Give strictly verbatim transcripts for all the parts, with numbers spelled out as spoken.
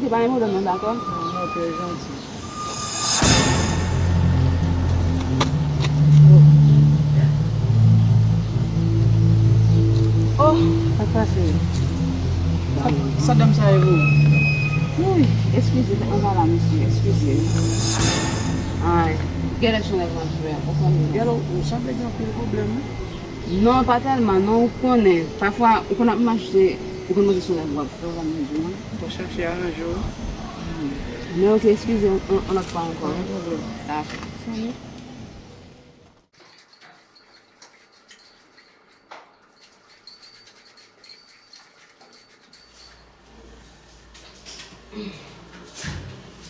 Pa gen pwoblèm non, dakò? Non, non, trè janti. Oh, sa k pase? Sa, sa dam sa ye pou ou? Wi, eskize, tèt mwen pa la, mesye, eskize. Ay, genlè se yon nèg m ap jwe, ou konnen. Genlè ou sanble gen anpil pwoblèm, wi. Non, pa tèlman, non, ou konnen. Pafwa, ou konn ap mache, ou konn panse se yon nèg w ap fè, ou pa menm di mwen. Ou chache aranje w. Men oke, eskize, yon, yon lòt fwa ankò, wi. Pa gen pwoblèm. Dakò.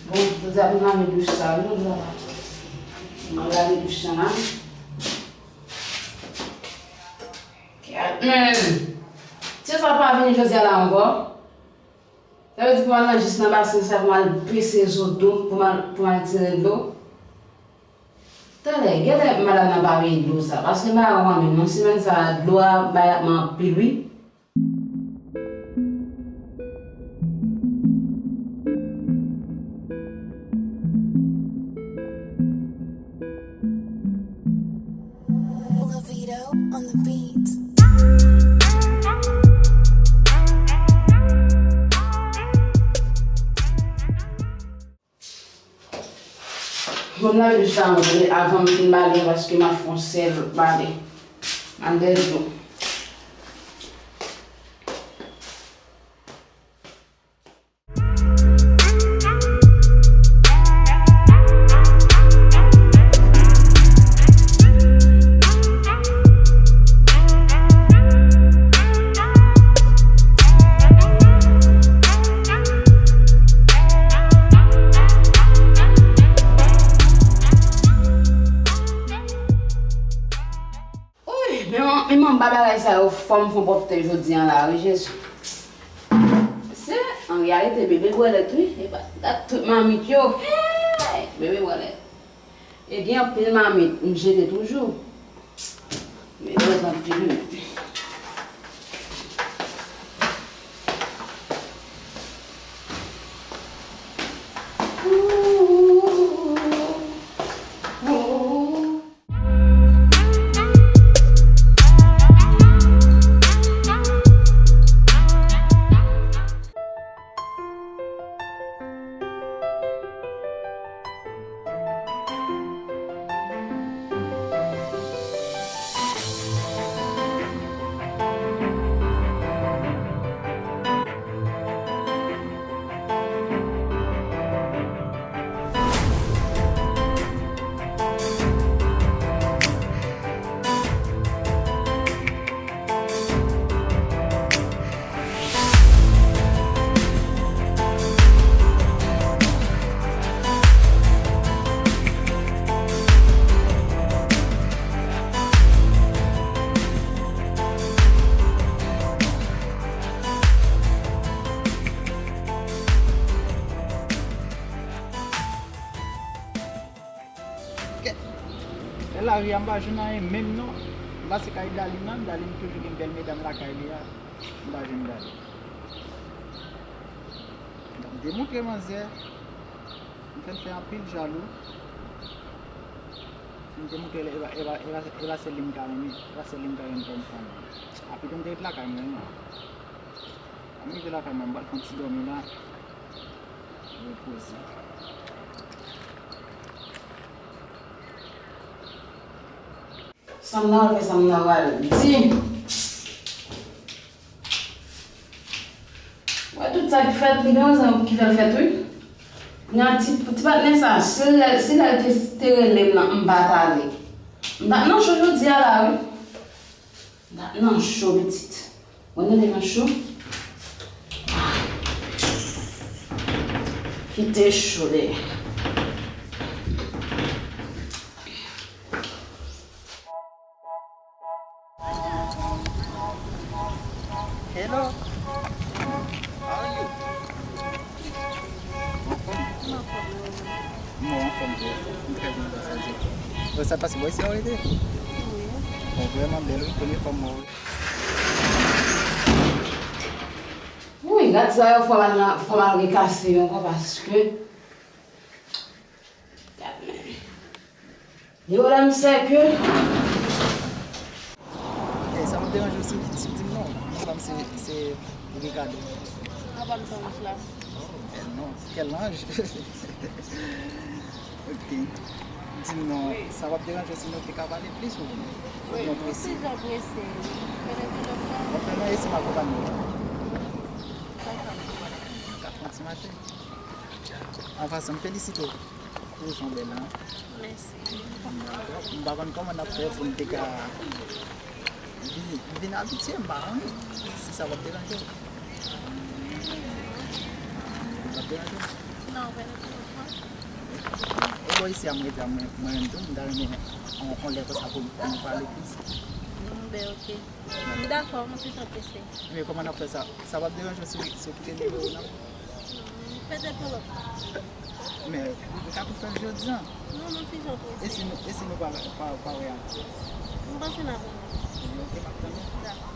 Bon, jodi a pou m lave douch sa, wi, jodi a. M ap lave douch sa la. Gad, men, ti sa pa vini jodi a la ankò. Sa vle di pou m al nan jis nan basen sa, pou m al pese zo tou, pou m al, pou m al tire dlo. Talè, genlè madanm nan pa veye dlo sa, paske m pa wè menm non, semèn sa a, dlo a bay ap anpil, wi. Bon, m lave douch la mwen, avan m fin bale, paske m ap fè yon sèl bale. M al dèyè dlo. Wi, men man, men man, bagay sa yo fè m fè pwòpte jodi a la, wi, Jezi. Se, an reyalite, bebe bwèlèt, wi. E pa, gad tout mamit yo. Hey! Bebe bwèlèt. E gen anpil mamit, m jete toujou. Men yo anpil, wi. Kèt. Fè lari a, m pa jwenn anyen menm non. M pase kay Dalin nan, Dalin toujou gen bèl medam lakay li a. M pa jwenn Dalin. M te montre manzè. M fè l fè anpil jalou. M te montre l, e pa, e pa, e pa, e pa sèl li m ka renmen. E pa sèl li m ka renmen kòm fanm. Apitou m te ret lakay mwen, non. Lè m rive lakay mwen, m pral fè yon ti dòmi la. Repoze. Sa m nan fè, sa m nan pral di. Wè tout sa ki fèt, li gen rezon ki fè l fèt, wi. Nan ti, ti patnè sa, si lè, si lè l te, te rele m nan, m pa t ale. M t ap nan cho jodi a la, wi. M t ap nan cho, pitit. Mwen rete nan cho. Kite cho dèyè. Hello. How are you? Anfòm? Mwen anfòm tou. M trè byen, grasye a Dye. Bon, sa pase bò isi a w rete? Wi. Bon, vrèman bèl, wi. Premye fwa m wè w. Wi, Gad sa yo, fò m al nan, fò m al rekase yo ankò paske. Gad men. Yo la m sèke. Ey, sa p ap deranje w si, si w di m non? Non, pa m se, se Ricardo. Apa m se anj la? Oh, bèl non. Kèl anj? Ok. Di m non, sa p ap deranje w si nou te ka pale plis ou, ou non prese? Mwen prese. Pèlè ki lòt tan. W ap fè nan esi m akonpanye w. Sa w ka fè? Ka fè yon ti mache. An pasan, m felisite w pou jan w bèl la. Mèsi. M pa konn kòman n ap fè pou n te ka vin, vin abitye, m pa konnen si sa p ap deranje w. Sa p ap deranje w? Non, pa nan telefòn. E bò isi a m rete a, mwen, mwen menm tou, m ta renmen on, on lè konsa pou, pou nou pale plis. M, ben, ok. M dakò, mwen toujou ap eseye. Men kòman n ap fè sa? Sa p ap deranje w si, si w kite nimewo w nan? Petèt yon lòt fwa. Men, ou ka tou fè l jodi a. Non, non, ti jan prese. E si nou, e si nou pa, pa, pa wè ankò? M panse n ap wè. Ok, m ap tann ou. Dakò.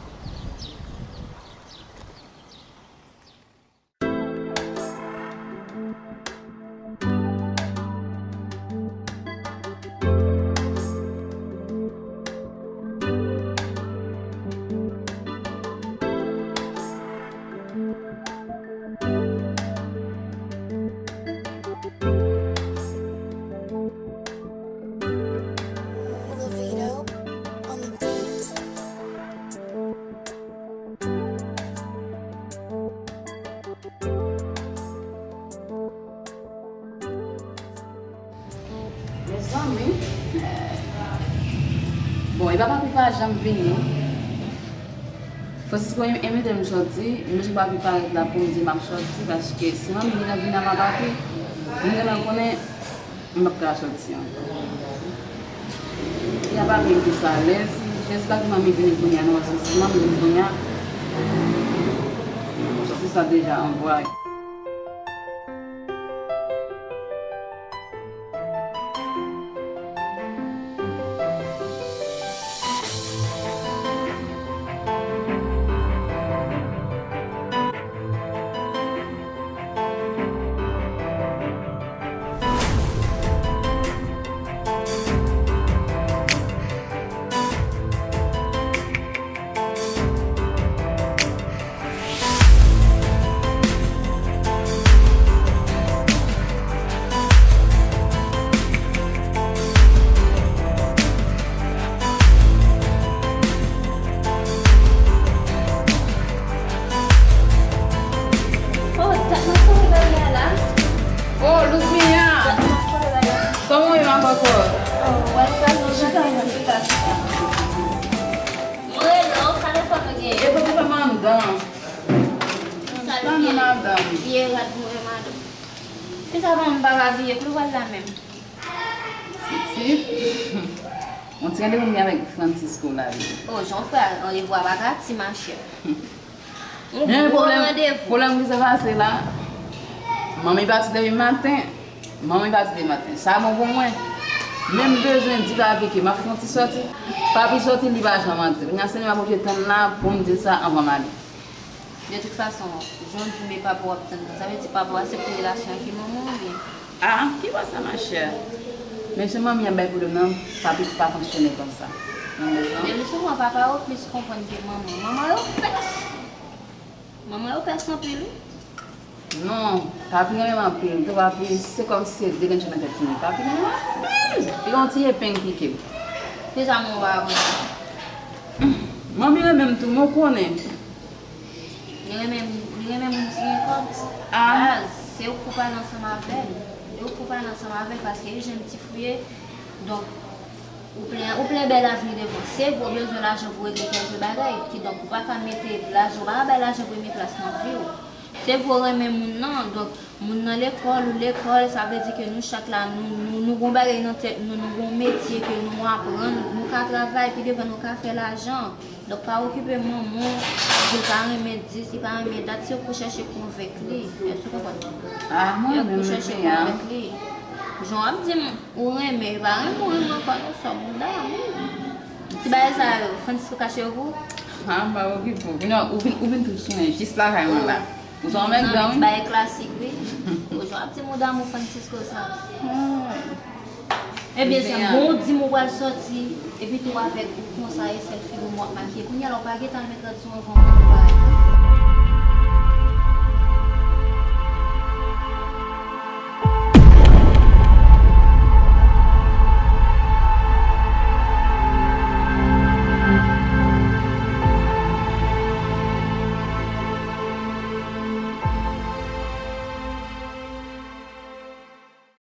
Mezanmi. Bon, e pa papi pa janm vini. Francisco in-, envite m sòti, m bezwen papi parèt la pou m di m ap sòti, paske si manmi vin ap vin avè papi, m gentan konnen m p ap ka sòti ankò. Epi a papi m plis alèz, jis pa ki manmi vini kounye a non, paske si manmi vini kounye a, sòti sa deja anvwaye. Oh, dat nan kore bagay la. Oh, Luzmilla. Dat nan kore bagay la. Kòman w ye, ma kòkòt? Oh, wèl pa nou, jan kay mwen te ka chita. Mwen rele w, sa telefòn ou genyen? E pote pa mandan. Sa l ye? Mandan. Vye rad mwen, madanm. Fi sa pa m pa va vye, pou l pral la menm. Pitit. Yon ti randevou m gen avèk Francisco la wi. Oh, jan w fè randevou a pa ka ti, machè. Yon gwo randevou. Pwoblèm ki sa pase la, manmi pati depi maten. Manmi pati depi maten. Sa bon pou mwen. Men m bezwen di papi ke m ap fè yon ti sòti. Papi sòti, li pa janm antre. Kounye a se li m ap oblije tann la pou m di l sa anvan m ale. De tout fason, jan w di m e papa w ap tann nan, sa vle di papa w aksepte relasyon ak manman w oubyen? Ah, ki bò sa, ma chère? Men jan manmi ap bay pwoblèm nan, papi pa fonksyone konsa. Men souvan papa yo plis konprann ke manman. Manman yo pès! Manman yo pès anpil, wi. Non, papi renmen m anpil. Tou papi, se kòmsi se de grenn chè nan tèt li. Papi renmen m anpil! Li gen yon ti epeng pike l. Deja, mwen pa konn. Manmi renmen m tou, men w konnen. Li renmen, li renmen moun ki gen kòb. Ah. Baz, se ou k pou pale ansanm avè l. E ou k pou pale ansanm avè l, paske li jwenn ti fouye. Donk, ou plen, ou plen bèl avni devan. Se vre, ou bezwen lajan pou regle kèlke bagay. Kidonk, ou pa ka mete lajan, ou pa ka bay lajan premye plas nan vi w. Se vre, ou renmen moun nan. Donk, moun nan lekòl, ou lekòl, sa vle di ke nou chak la, nou, nou, nou gon bagay nan tèt nou, nou gon metye ke nou aprann, nou ka travay, pi devan nou ka fè lajan. Donk, pa okipe manman w, di l pa renmen dis, li pa renmen dat, se ou k pou chèche konvenk li. Èske w konprann? Ah, mwen menm, mwen menm. E ou k pou chèche konvenk li. Jan w ap di m, ou renmen, li pa renmen w, renmen ankò, non, sòm, ou damou. Ti bagay sa yo, Francisco kache yo pou ou? Ah, m pa okipe w. Kounye a, ou vin, ou vin tou sou mwen, jis lakay mwen la. Ou sa menm dan, wi. Bagay klasik, wi. Ou jwenn ap di m ou damou Francisco sa. Ebyen, se bon, ou di m ou pral sòti, epi tou avèk ou konsa, e sèl figi w m ap makiye. Kounye a la, ou pa gentan al met rad sou anvan mwen, ou pa.